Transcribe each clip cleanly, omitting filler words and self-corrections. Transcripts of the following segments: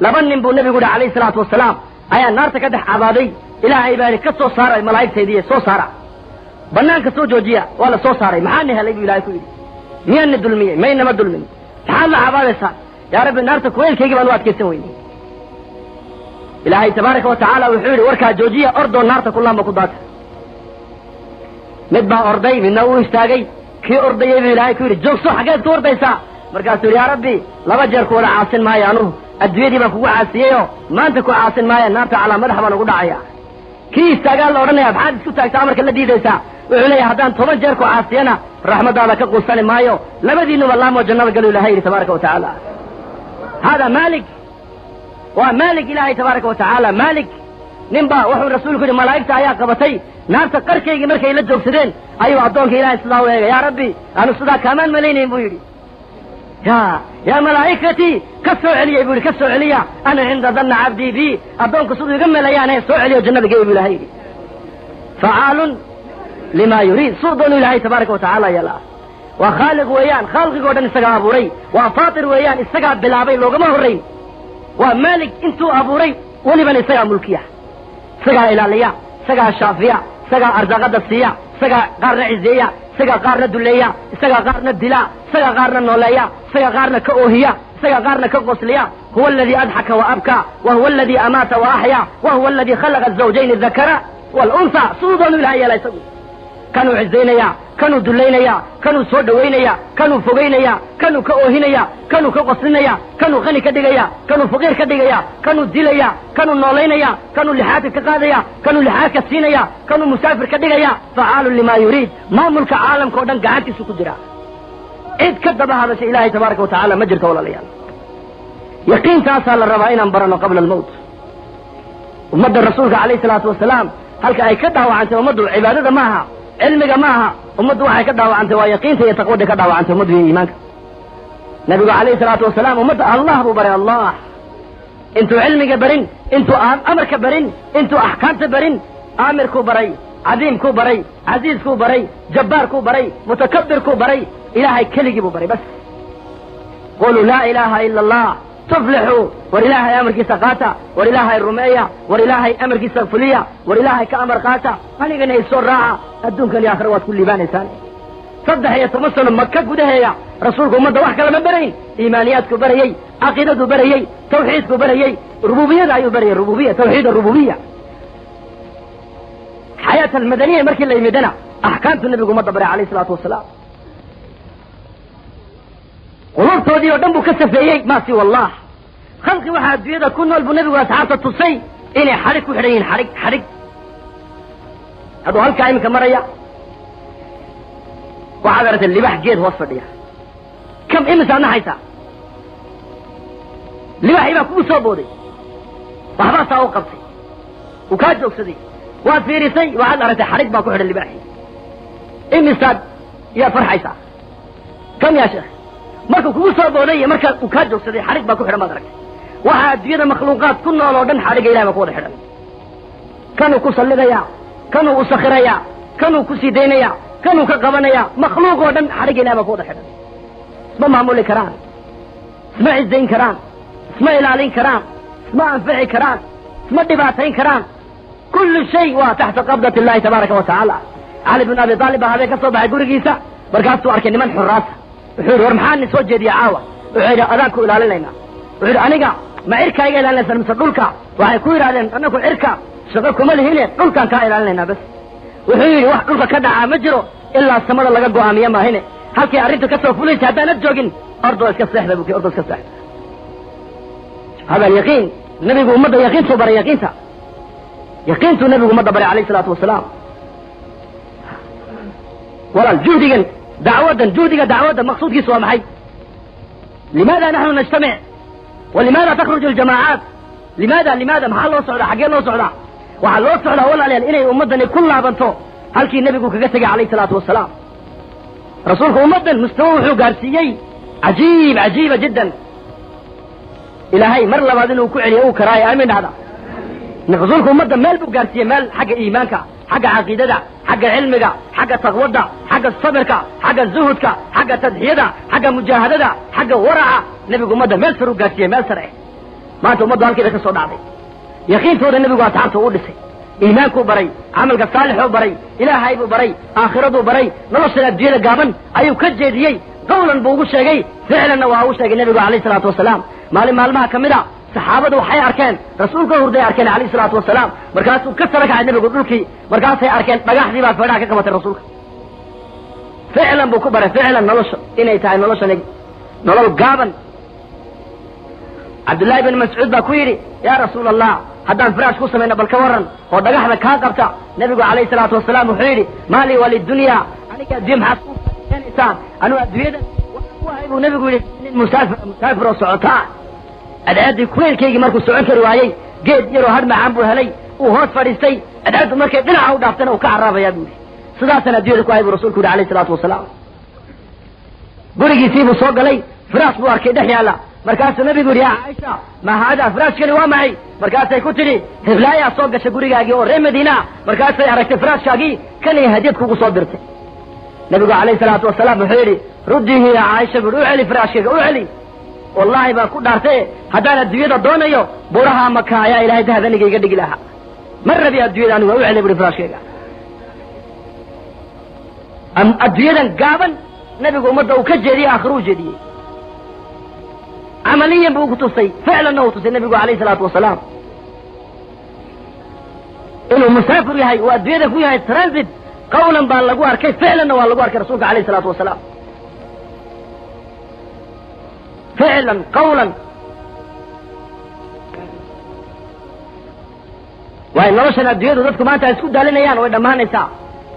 Laba nin buu nabigu yidhi calayhi salaatu wasalaam ayaa naarta ka dhex cabaaday. Ilaahay baa yidhi ka soo saaray malaa'igtaydiiye, soo saara, banaanka soo joojiya. Waa la soo saaray. Maxaana helay buu ilahay ku yidhi? Miyaana dulmiyey? Maynama dulmin. Maxaad la cabaadaysaa? Yaa rabbi, naarta kuleylkaygii baan u adkaysan weynay. Ilaahay tabaaraka wa tacaala wuxuu yidhi warkaa joojiya, ordoo naarta kulaanba ku daata. Mid baa orday, midna uu istaagay. Kii ordayay buu ilaahay ku yidhi joogso, xaggeed ku ordaysaa? Markaasuu yidhi yaa rabbi, laba jeer ku wada caasin maayo, anugu adduunyadii baan kugu caasiyeyoo maanta ku caasin maayo, naarta calaa madax baan ugu dhacaya. Kii istaagaa la odhanaya maxaad isku taagtaa amarka la diidaysaa? Wuxuu leeyahay haddaan 10 jeer ku caasiyana raxmadaada ka quusani maayo. Labadiinuba laamoo jannada galu ilahay yidhi tabaaraka wa tacaala. Hada maalik, waa maalik ilaahay tabaaraka wa tacaala. Maalik nin baa wuxuu rasuulku yidhi malaa'igta ayaa qabatay naarta qarkaygii markay la joogsadeen ayuu addoonka ilahay sidaa u eegay. Yaa rabbi, anu sidaa kaamaan malaynayn buu yidhi. Ya malaa'ikatii, ka soo celiyay buu yidhi, ka soo celiya. Ana cinda danna cabdii bi, addoonku siduu iga melayaane soo celiyo jannada gey buu ilahay yidhi. Facaalun lima yuriid, suu doonu ilaahay tabaaraka wa tacaala yeelaa. Waa khaaliq weeyaan, khalqigoo dhan isagaa abuuray. Waa faatir weeyaan, isagaa bilaabay, loogama horrayn. Waa maalik, intuu abuuray welibana isagaa mulkiya, isagaa ilaaliya, isagaa shaafiya, isagaa arsaaqada siiya, isagaa qaarna cizeeya, isagaa qaarna duleeya, isagaa qaarna dila, isagaa qaarna nooleeya, isagaa qaarna ka oohiya, isagaa qaarna ka qosliya. Huwa aladii adxaka wa abka, wa huwa aladii amaata wa axya, wa huwa aladii khalaqa azawjayn adakara waalunha. Siduu doonu ilahay yeela isagu. Kanuu cizaynaya, kanuu dullaynaya, kanuu soo dhawaynaya, kanuu fogaynaya, kanuu ka oohinaya, kanuu ka qoslinaya, kanuu qani ka dhigaya, kanuu faqiir ka dhigaya, kanuu dilaya, kanuu noolaynaya, kanuu lixaadka ka qaadaya, kanuu lixaadka siinaya, kanuu musaafir ka dhigaya. Facaalun limaa yuriid. Maamulka caalamka oo dhan gacantiisu ku jira. Cid ka daba hadasha ilaahay tabaaraka wa tacaala ma jirto. Walaalayaal, yaqiintaasaa la rabaa inaan barano qabla almowt. Ummadda rasuulka calayhi salaatu wasalaam halka ay ka dhaawacantay ummaddu cibaadada ma aha, cilmiga ma aha. Ummaddu waxay ka dhaawacantay waa yaqiinta iyo taqwadda ka dhaawacantay ummaddu iyo iimaanka. Nabigu calayhi salaatu wasalaam ummadda Allah buu baray. Allah intuu cilmiga barin, intuu amarka barin, intuu axkaamta barin, aamirkuu baray, cadiimkuu baray, casiiskuu baray, jabbaarkuu baray, mutakabbirkuu baray, ilaahay keligii buu baray. Bas quluu laa ilaaha ila allah tuflixuu. War ilaahay amarkiisa qaata, war ilaahay rumeeya, war ilaahay amarkiisa fuliya, war ilaahay ka amar qaata, anigana isoo raaca, adduunkan iyo aakhira waad ku liibaanaysaan. 13 sano Maka gudaheeda rasuulku ummadda wax kale ma barayn. Iimaaniyaadku barayey, caqiidadu barayey, tawxiidku barayey, rububiyada ayuu barayay, rububiya, tawxiid arububiya. Xayaat almadaniya markii la yimidana axkaamtu nabigu ummadda baray alayh isalaatu wasalaam. Qulubtoodii oo dhan buu ka safeeyey maa siwa allah. Khalqi waxaa adduunyada ku nool buu nabigu asxaabta tusay inay xadhig ku xidhan yihiin. Xadhig, xadhig hadduu halkaa iminka maraya waxaad aragtay libax geed hoos fadhiya. Kam imisaad naxaysaa? Libaxii baa kugu soo booday, waxbaa saa u qabtay, uu kaa joogsaday, waad fiirisay, waxaad aragtay xadhig baa ku xidhan libaaxii. Imisaad yaad farxaysaa? Kam yaa sheekh? Markuu kugu soo booday iyo markaa uu kaa joogsaday xadhig baa ku xidhan baad aragtay. Waxaa adduunyada makhluuqaad ku nool oo dhan xadhigga ilahay baa ku wada xidhan. Kanuu ku sallidaya, kanuu u sakhiraya, kanuu ku sii daynaya, kanuu ka qabanaya. Makhluuq oo dhan xadhigga ilahay baa ku wada xidhan. Isma maamuli karaan, isma cizayn karaan, isma ilaalin karaan, isma anfici karaan, isma dhibaatayn karaan. Kullu shay waa taxta qabdat illahi tabaaraka wa tacaala. Cali bin Abi Taalib baa habeen ka soo baxay gurigiisa, markaasuu arkay niman xuraasa. Wuxuu yidhi war maxaa ni soo jeediya caawa? Wuxuu yidhi adaan ku ilaalinaynaa. Wuxuu yidhi aniga ma cirkaa iga ilaalinaysaan mise dhulka? Waxay ku yidhahdeen anaku cirka shaqo kuma lihine, dhulkaan kaa ilaalinaynaa bas. Wuxuu yidhi wax dhulka ka dhacaa ma jiro ilaa samada laga go'aamiye maahine. Halkii arrintu ka soo fulaysa haddaanad joogin, ordoo iska seexda buu, ordoo iska seexda. Hada alyaqiin. Nabigu ummadda yaqiintuu baray, yaqiinta, yaqiintuu nabigu ummadda baray alayh isalaatu wasalaam. Walaal, juhdigan dacwaddan, juhdiga dacwadda maqsuudkiisu waa maxay? Limaada naxnu najtamic wa limaada takhruju aljamaacaat? Limaada, limaada? Maxaa loo socdaa? Xaggee loo socdaa? Waxaa loo socdaa, walaalayaal, inay ummaddani ku laabanto halkii nebigu kaga tegay calayh isalaatu wasalaam. Rasuulku ummaddan mustawa wuxuu gaarsiiyey cajiib, cajiiba jiddan. Ilaahay mar labaad inuu ku celiyo uu karaayo. Aamin dhahda. Rasuulku ummadda meel buu gaarsiiyey, meel xagga iimaanka, xagga caqiidada, xagga cilmiga, xagga taqwadda, xagga sabirka, xagga zuhudka, xagga tadxiyada, xagga mujaahadada, xagga waraca. Nebigu ummadda meel sare u gaarsiiyey, meel sare. Maanta ummaddu halkii bay ka soo dhacday. Yaqiintooda nebigu asxaabta uu dhisay, iimaankuu baray, camalka saalixuu baray, ilaahay buu baray, aakhiraduu baray, noloshan adduunyada gaaban ayuu ka jeediyey. Qawlan buu ugu sheegay, ficlanna waa uu sheegay nebigu calayhi salaatu wasalaam. Maalin maalmaha ka mid a saxaabadu waxay arkeen rasuulka hurday arkeen calayhi salaatu wasalaam. Markaasuu ka sara kacay nebigu dhulkii, markaasay arkeen dhagaxdii baa feedhaha ka qabatay rasuulka. Ficlan buu ku baray, ficlan nolosha inay tahay noloshan nolol gaaban. Cabdullaahi bin Mascuud baa ku yidhi, yaa rasuul Allah, haddaan firaash ku samayno bal ka warran oo dhagaxda kaa qabta. Nebigu calayhi salaatu wasalaam wuxuu yidhi, maalii walidunya, aniga addunya maxaad ku keenaysaan? Anuu adduunyada waxaan ku ahay buu nebigu yidhi nin musaafir, musaafir oo socotaa. Cadceeddii kuleylkaygii markuu socon kari waayey, geed yaroo hadh macaan buu helay, uu hoos fadhiistay. Cadceeddu markay dhinaca u dhaaftana uu ka caraabayaa buu yidhi. Sidaasaan adduunyada ku ahay buu rasuulku yidhi calayhi salaatu wasalaam. Gurigiisii buu soo galay, firaash buu arkay dhex yaalla. Markaasuu nabigu yidhi, yaa Caaisha, ma haadaa, firaashkani waa maxay? Markaasay ku tidhi, heblaayaa soo gashay gurigaagii oo reer Madiina, markaasay aragtay firaashkaagii kanay hadiyad kugu soo dirtay. Nabigu calayhi salaatu wasalaam wuxuu yidhi, ruddihi yaa Caaisha buuri, u celi firaashkayga, u celi. Wallaahi baan ku dhaartay, haddaan adduunyada doonayo buraha Maka ayaa ilaahay dahab aniga iga dhigi lahaa. Ma rabi adduunyada anigu, waa u celi buuri firaashkayga. Adduunyadan gaaban nabigu ummadda uu ka jeediyey, aakhiro u jeediyey. Camaliyan buu ku tusay, ficlanna uu tusay nabigu calayhi salaatu wasalaam inuu musaafir yahay oo adduunyada ku yahay transit. Qawlan baa lagu arkay, ficlanna waa lagu arkay rasuulka calayhi salaatu wasalaam. Ficlan qawlan waayo noloshan adduunyadu dadku maanta ay isku daalinayaan way dhammaanaysaa.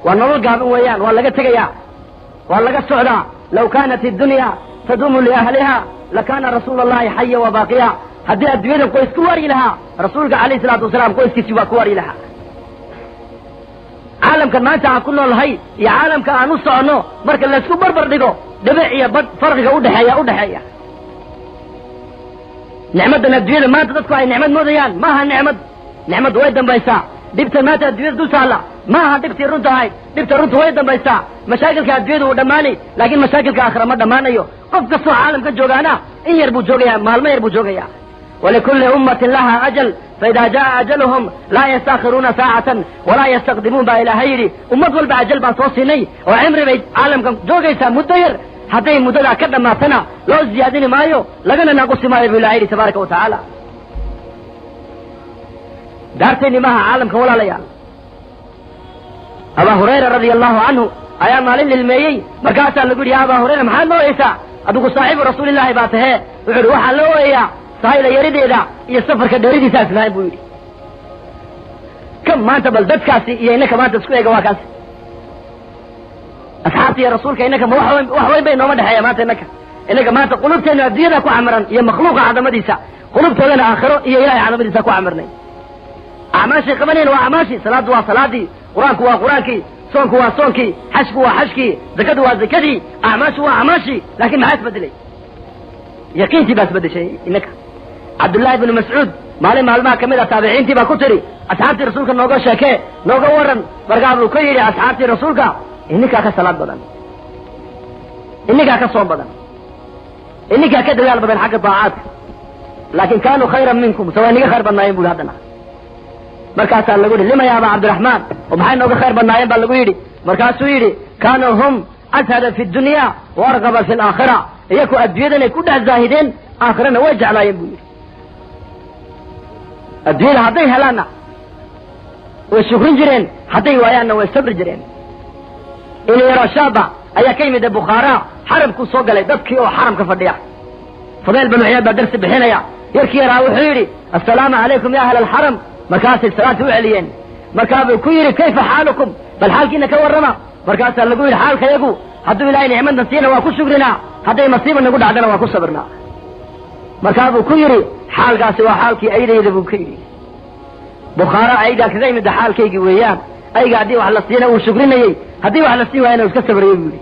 Waa nolol gaaban weeyaan, waa laga tegayaa, waa laga socdaa. Law kaanat iddunya taduumu liahliha lakana rasuula allahi xaya wa baaqiya. Haddii adduunyadan qoys ku waaryi lahaa, rasuulka calayhi salaatu wasalaam qoyskiisii waa ku waaryi lahaa. Caalamkan maanta aan ku noolnahay iyo caalamka aan u soconno marka laysku barbar dhigo, dhibic iyo badh farqiga udhexeeya udhexeeya. Nicmaddan adduunyada maanta dadku ay nicmad moodayaan maaha nicmad, nicmaddu way dambaysaa. Dhibtan maanta adduunyada dul taalla maaha dhibtii runta ahayd, dhibta runta way dambaysaa. Mashaakilka adduunyada wuu dhammaanay, laakiin mashaakilka aakhira ma dhammaanayo. Qof kastoo caalamka joogaana in yar buu joogayaa, maalmo yar buu joogayaa. Walikulli ummatin laha ajal, faida jaa ajaluhum laa yastaakhiruuna saacatan walaa yastaqdimuun baa ilaahay yidhi. Ummad walba ajal baan soo siinay oo cimri bay caalamkan joogaysaa muddo yar. Hadday muddadaa ka dhammaatana loo ziyaadini maayo, lagana naaqusi maayo buu ilahay yidhi tabaaraka wa tacaala. Daartayni maaha caalamkan walaalayaal. Abaa Hurayra radia allahu canhu ayaa maalin ilmeeyey. Markaasaa lagu yidhi, ya Abaa Hurayra, maxaad la ooyeysaa? Adigu saaxiibu rasuulillaahi baa tahee. Wuxuu yidhi, waxaan la ooyayaa sahayda yarideeda iyo safarka dheeridiisa islahayn buu yidhi. Kam maanta bal dadkaasi iyo innaka maanta isku eega, waa kaasi asxaabta iyo rasuulka. Innaka ma wax weyn bay nooma dhexeeya maanta innaka? Innaka maanta qulubteenu adduunyada ku camiran iyo makhluuqa cadamadiisa, qulubtoodana aakhiro iyo ilahay cadamadiisa ku camirnay. Acmaashay qabanayna waa acmaashii, salaaddu waa salaadii, qur-aanku waa qur-aankii, soonku waa soonkii, xajku waa xajkii, zakadu waa zakadii, acmaashu waa acmaashii. Laakiin maxaa isbedelay? Yaqiintii baa isbedeshay innaka. Cabdullaahi bnu Mascuud maalin maalmaha ka mid a taabiciintii baa ku tidhi, asxaabtii rasuulka nooga sheekee, nooga waran. Markaa buu ka yidhi, asxaabtii rasuulka ininkaa ka salaad badan, ininkaa ka soom badan, ininkaa ka dadaal badan xagga daacaadka, laakin kaanuu khayran minkum, se waa inaga khayr badnaayeen bu yidhi. Haddana markaasaa lagu yidhi, lima ya Aba Cabdiraxmaan, oo maxay nooga khayr badnaayeen baa lagu yidhi. Markaasuu yidhi, kaanuu hum ashada fi dunya wa argaba fi alaakhira. Iyaku adduunyadanay ku dhex zaahideen, aakhirana way jeclaayeen buu yidhi. Adduunyada hadday helaanna way shukrin jireen, hadday waayaanna way sabri jireen. In yaroo shaaba ayaa ka yimid Bukhaara, xaramkuu soo galay dadkii oo xaramka fadhiya. Fadayl banu Ciyaad baa darsi bixinaya. Yarkii yaraa wuxuu yidhi, assalaamu calaykum ya ahla alxaram. Markaasay salaanta u celiyeen. Markaa buu ku yidhi, kayfa xaalukum, bal xaalkiina ka warrama. Markaasaa lagu yidhi, xaalkayagu hadduu ilaahay nicmadna siina waa ku shukrinaa, hadday masiiba nagu dhacdana waa ku sabirnaa. Markaa buu ku yidhi, xaalkaasi waa xaalkii aydayda buu ka yidhi. Bukhaara aygaa kaga yimida xaalkaygii weeyaan. Ayga haddii wax la siina uu shukrinayey, haddii wax la siin waayana uu iska sabrayey buu yidhi.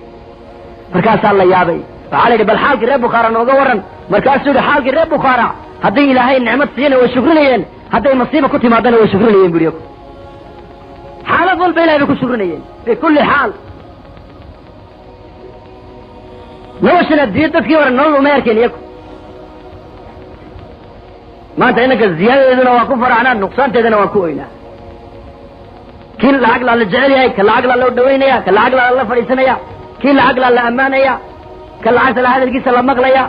Markaasaa la yaabay, waxaa la yidhi, bal xaalkii reer Bukhaara nooga warran. Markaasuu yidhi, xaalkii reer Bukhaara hadday ilaahay nicmad siina way shukrinayeen, hadday masiiba ku timaadana way shukrinayeen buri. Xaalad walba ilahay bay ku shukrinayeen fi kulli xaal. Noloshan adduunya dadkii hore nolol uma arkeen iyaku. Maanta inanka ziyaadadeeduna waan ku faraxnaa, nuqsaanteedana waan ku oynaa. Kii lacag laa la jecel yahay, ka lacag laa loo dhawaynaya, ka lacag laa la fadhiisanaya, kii lacag laa la ammaanaya, ka lacagta la hadalkiisa la maqlaya.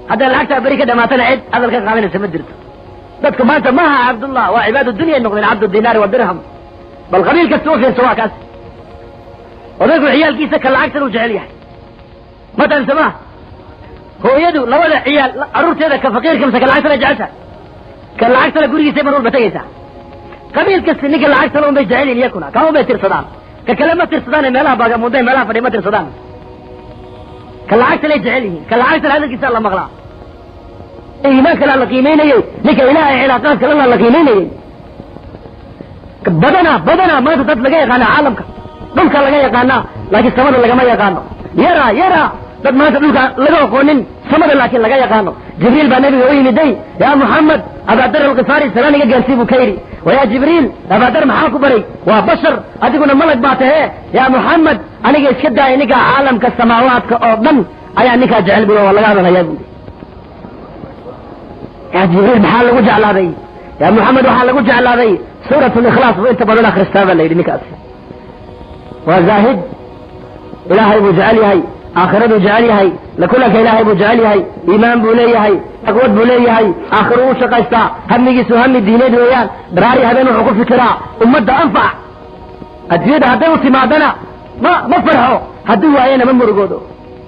Hadday lacagtaa beri ka dhamaatana cid hadal ka qaadanaysa ma jirto. Dadku maanta maaha cabdullah, waa cibaadu dunya noqdeen, cabdu dinaari wa dirham. Bal qabiil kasta u fiirso, waa kaas. Odaygu ciyaalkiisa ka lacagtan uu jecel yahay, ma tahamse maha? Hooyadu labada ciyaal carruurteeda ka faqiirka mise ka lacagtana jecesha? Ka lacagtana gurigiisay mar walba tegaysaa. Qabiil kasta ninka lacagtana un bay jecel yihin, iyakuna kama bay tirsadaan, ka kale ma tirsadaan. Meelaha baagamuday, meelaha fadhiya ma tirsadaan, ka lacagtanay jecel yihiin, ka lacagtana hadalkiisa la maqlaa. Iimaanka la qiimeynayey, ninka ilaahay cilaaqaadka la qiimeynayey. Badanaa badanaa maanta dad laga yaqaana caalamka, dhulka laga yaqaanaa, laakiin samada lagama yaqaano. Yaraa yaraa dad maanta dhulka laga aqoonin, samada laakiin laga yaqaano. Jibriil baa nabiga u yimiday: "Yaa Muxamed, Abaadar Alkifaari salaan iga gaarsii," buu ka yidhi. Wa yaa Jibriil, Abaadar maxaa ku baray? Waa bashar, adiguna malag baa tahee. Yaa Muxamed, aniga iska daaya, ninkaa caalamka samaawaadka oo dhan ayaa ninkaa jecel bui, waa laga hadalhayaa, bui. Yaa Jibriil, maxaa lagu jeclaaday? Yaa Muxamed, waxaa lagu jeclaaday Suurat Likhlaas buu inta badan akristaa baa la yidhi. Ninkaasi waa zaahid, Ilaahay buu jecel yahay, aakhiradu jecel yahay, lakulanka Ilaahay buu jecel yahay, iimaan buu leeyahay, aqwad buu leeyahay, aakhiru u shaqaystaa, hamigiisu hami diineed weeyaan. Dharaari habeen wuxuu ku fikiraa ummadda anfac. Adduunyada hadday u timaadana ma farxo, hadduu waayana ma murugoodo.